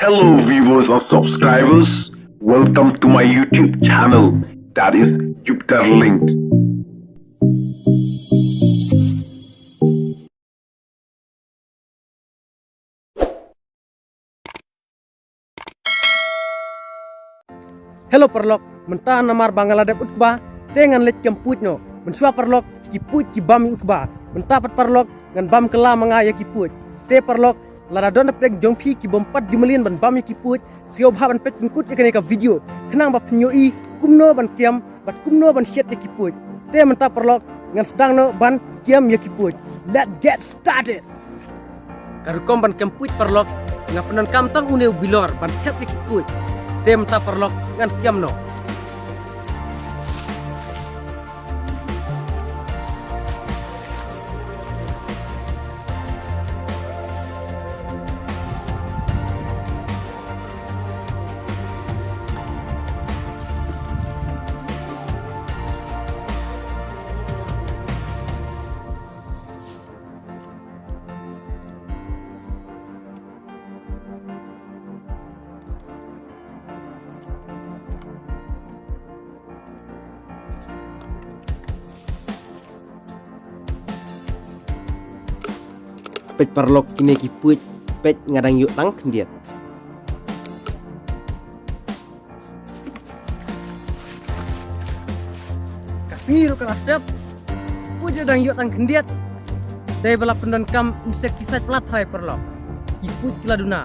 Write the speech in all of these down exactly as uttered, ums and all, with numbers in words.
Hello viewers and subscribers, welcome to my YouTube channel, that is Jupiter Linked. Hello paralok, mynta namar ba nga la dep u kba, te ngan leit kem puit noh. Mynshuwa paralok, ki puit ki bam ïa u kba. Mynta pat paralok, ngan bam kylla ma nga ïa ki puit. Te paralok, lada don na pdeng jong phi ki bym pat ju mlien ban bam ïa ki puit, sngewbha ban peit pynkut ïa kane ka video. Khnang ba phin ïohi kumno ban kem, bad kumno ban shet ïa ki puit. Te mynta paralok, ngan sdang noh ban kem ïa ki puit. Let's get started. Ka rukom ban kem puit paralok, nga pyndonkam tang une u bilor ban thep ïa ki puit. Te mynta paralok, ngan kem noh. Peit paralok kine ki puit, peit nga dang ïoh tang khyndiat. Ka sngi ruh ka la sep. Puit ruh dang ïoh tang khyndiat. Dei ba la pyndonkam insecticide palat trai paralok. Ki puit ki la duna.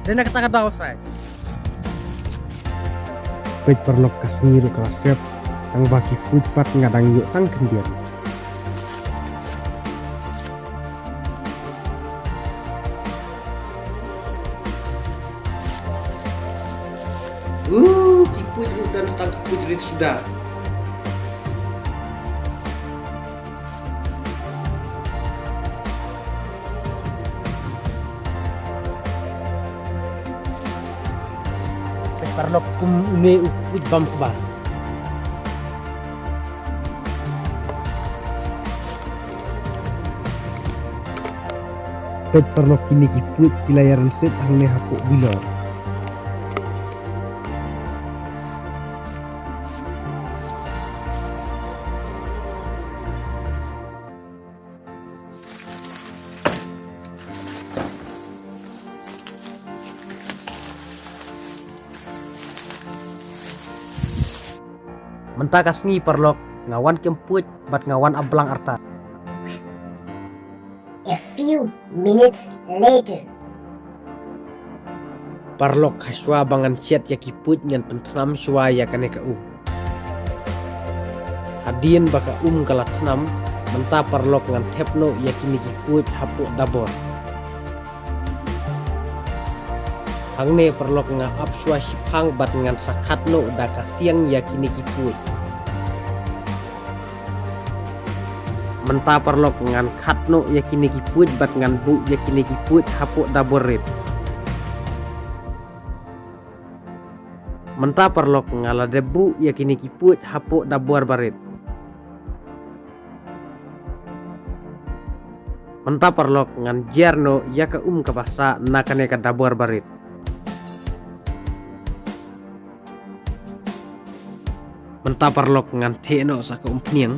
Dei na kata ka daw trai. Peit paralok ka sngi ruh ka la sep. Tang ba ki puit pat nga dang ïoh tang khyndiat. Uh, ki puit ruh dang stang ki puit rit suda. Peit paralok kum une u puit bam kba. Peit paralok kine ki puit ki la ïarynsep hangne hapoh bilor. Mynta ka sngi paralok, nga wan kem puit bad nga wan ap blang artat. A few minutes later. Paralok, ha shuwa ba ngan shet ïa ki puit ngan pynthnam shuwa ïa kane ka um. Hadien ba ka um ka la thnam, mynta paralok ngan thep noh ïa kine ki puit hapoh dabor. Hangne paralok nga ap shuwa shiphang bad ngan sa khat noh da ka siang ïa kine ki puit. Mynta paralok ngan khat noh ïa kine ki puit bad ngan buh ïa kine ki puit hapoh dabor rit. Mynta paralok nga la dep buh ïa kine ki puit hapoh dabor barit. Mynta paralok ngan jer noh ïa ka um kaba sah na kane ka dabor barit. Mynta paralok ngan theh noh sa ka umphniang.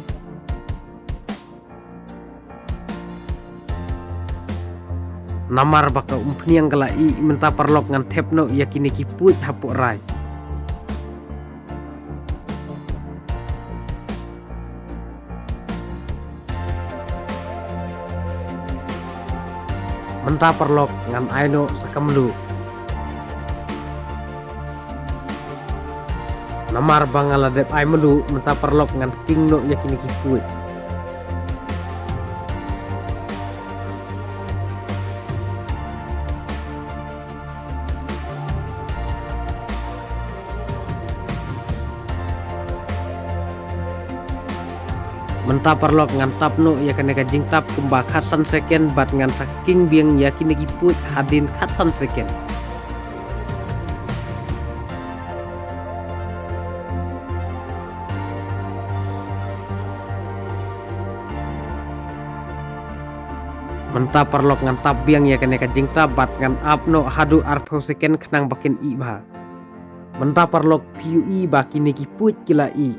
Namar ba ka umphniang ka la ih, mynta paralok ngan thep noh ïa kine ki puit hapoh rai. Mynta paralok ngan ai noh sa ka mluh. Namar ba nga la dep ai mluh, mynta paralok ngan king noh ïa kine ki puit. Mynta paralok ngan tap noh ïa kane ka jingtap kumba khatsan second bad ngan sa king biang ïa kine ki puit hadien khatsan second. Mynta paralok ngan tap biang ïa kane ka jingtap bad ngan ap noh haduh arphew second khnang ba kin ih bha. Mynta paralok phi ïohi ba kine ki puit ki la ih.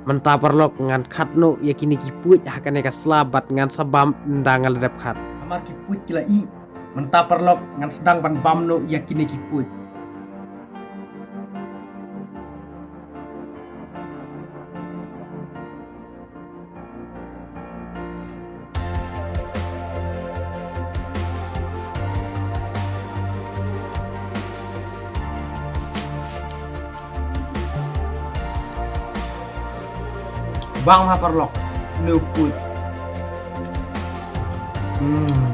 Mynta paralok ngan khat noh ïa kine ki puit ha kane ka sla bad ngan sa bam ynda nga la dep khat. Namar ki puit ki la ih. Mynta paralok ngan sdang ban bam noh ïa kine ki puit. Bang ha paralok. New food. Hmm.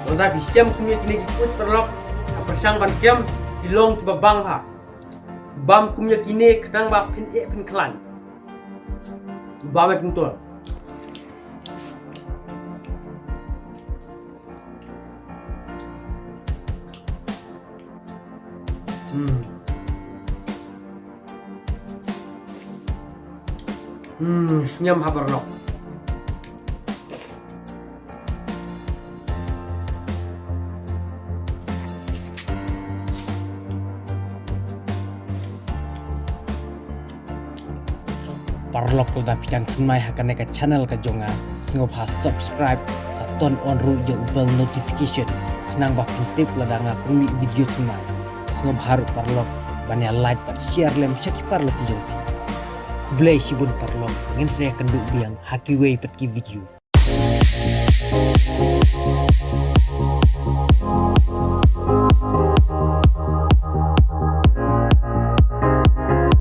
Lada phi shem kum ïa kine ki puit paralok, ha pyrshang ban kem, phi long kiba bang ha. Bam kum ïa kine khnang ba phin eh phin khlaiñ. Bam eh phin tol. Hmm. Hmm, sngem ha paralok. Paralok, lada phi dang thymmai ha kane ka channel ka jong nga, sngewbha subscribe, sa turn on ruh ïa u bell notification, khnang ba phin tip lada nga pynmih video thymmai. Sngewbha ruh paralok ban ïa like bad share lem sha ki paralok ki jong phi. Khublei shibun paralok, ngin sa ïakynduh biang ha kiwei pat ki video.